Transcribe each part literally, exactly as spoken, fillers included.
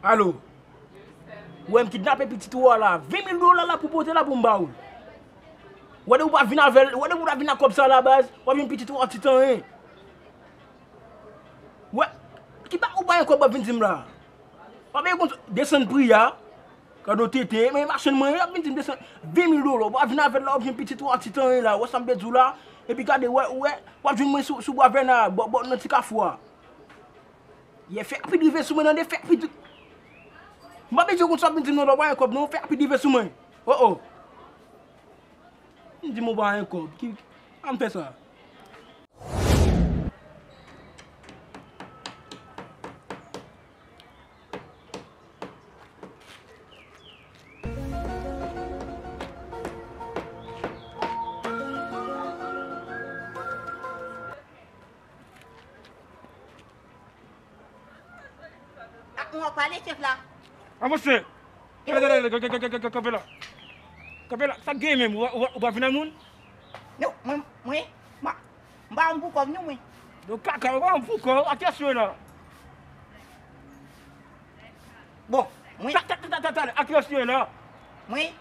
Alo. Ou wè m kidnape pitit ou a la. Ven mil dola la pou pote la pou m ba ou. Ou wè depi ou pa vin avè l, ou wè depi ou pa vin ak kòb sa la baz, w ap jwenn pitit ou a ti anyen. Ou wè, ki ba ou pa yon kòb w ap vin di m la. W ap vin konn desann pri a. Kado tete, men machann mwen, w ap vin di m desann ven mil dola. W ap vin avè l la, w ap jwenn pitit ou a ti anyen la. Ou wè sa m vle di w la. Epi gade, ou wè, ou wè, w ap jwenn mwen sou, sou bwa vèna, bò, bò, nan ti kafou a. Ye, fè rapid rive sou mwen tande, fè rapid. M pa bezwen konn sa w ap vin di m non, lè w pa gen kòb non, fè rapid rive sou mwen. Oh, oh. M di m ou pa gen kòb, ki, an fè sa. Ak mwen w ap pale, chèf la. Avanse! Kanpe la! Kanpe la! Kanpe la! Sa k genyen menm? Ou, ou, ou pa vin ak moun? Non, mwen, mwen, m pa, m pa yon pou kòb non, mwen. Yon kaka, ou pa yon pou kòb, a kiyès ou ye la? Bon, mwen. Ta, ta, ta, ta, ta, ta, a kiyès ou ye la? Mwen.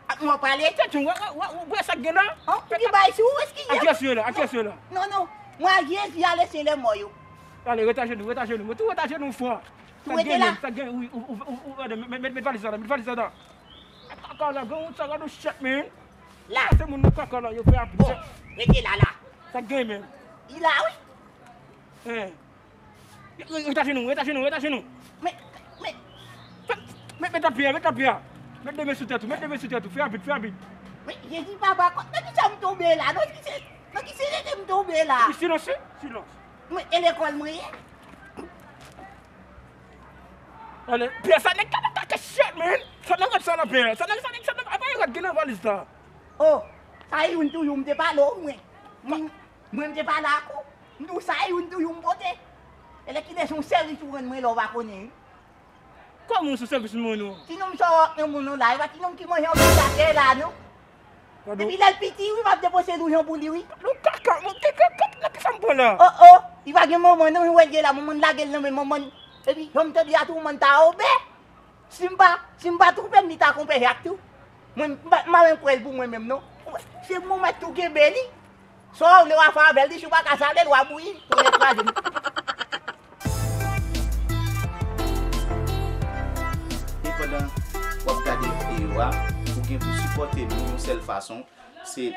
Ak mwen w ap pale? Tèt ou, wè, wè, wè, wè sa k gen la? An, ou gen bagay sou ou, èske a kiyès ou ye la? A kiyès ou ye la? Non, non, mwen a Jezi a lese lè mò yo. Ale, ret ajenou, ret ajenou. Mwen tou ret ajenou fwa. Tou rete la. Sa gen, wi, ou, ou, ou, ou, gade, met, met, met valiz la, met valiz la. Kaka la, gen yon sa, gade yon chèt, men. La. Se moun nan kaka la, yo fè apre. Bon, rete la, la. Sa gen, men. Li la, wi. Hein. Ret ajenou, ret ajenou, ret ajenou. Men, men. Met, met, met apyè, met apyè. Met de men sou tèt ou, met de men sou tèt ou, fè rapid, fè rapid. Men, Jezi papa, nan ki sa m tonbe la? Nan ki se, nan ki serite m tonbe la? Silans, wi, silans. Men, e lekòl mwen ye? Ale, pè sa nèg ka nan kaka shit, man. Sa nan rad sa la, pè. Sa nan, sa nan, sa nan, apa yon rad gen nan valiz la? Oh, sa youn toujou, m te pale w, mwen. Mwen, mwen m te pale ak ou. M di w sa youn toujou m pote. E lè ki lè se yon sèvis ou rann mwen la, ou pa konnen, wi. Kòman se yon sèvis m rann ou? Ti nonm sa w ap nan moun nan la, e pa ti nonm ki manje anpil lakay la, non. Epi lè l piti, wi, m ap depoze nou jan pou li, wi. Nou kaka, mwen, ke, ke, ke, nan ki sa m pran la? Oh, oh, li pa gen manman, non, wi, wè l ye la, manman l lage l nan men manman l. Epi, jan m tande a tou, manman l ta obè. Si m pa, si m pa twonpe m, li ta konpè Jak tou. Mwen, m pa, m pa menm kwè l pou mwen menm, non. Se manman l tou kenbe li. Sa w vle w a fè avè l, li si w pa ka sale l, w a bouyi, tonnè kraze m. E pandan w ap gade videyo a, ou gen pou sipòte nou yon sèl fason, se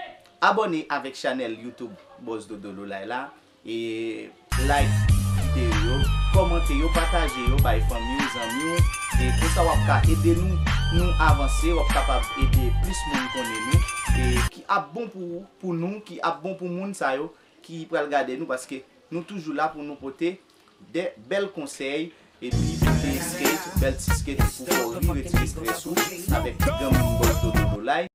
abòne avèk chanèl YouTube Boss Dodo Lolay la, e like videyo yo, kòmante yo, pataje yo bay fanmi w, zanmi w, e konsa w ap ka ede nou, nou avanse, w ap kapab ede plis moun konnen nou, e ki ap bon pou ou, pou nou, ki ap bon pou moun sa yo ki pral gade nou, paske nou toujou la pou nou pote de bèl konsèy, epi de sketch, bèl ti sketch pou fè w ri, retire estrès ou, avèk ti granmoun Boss Dodo Lolay.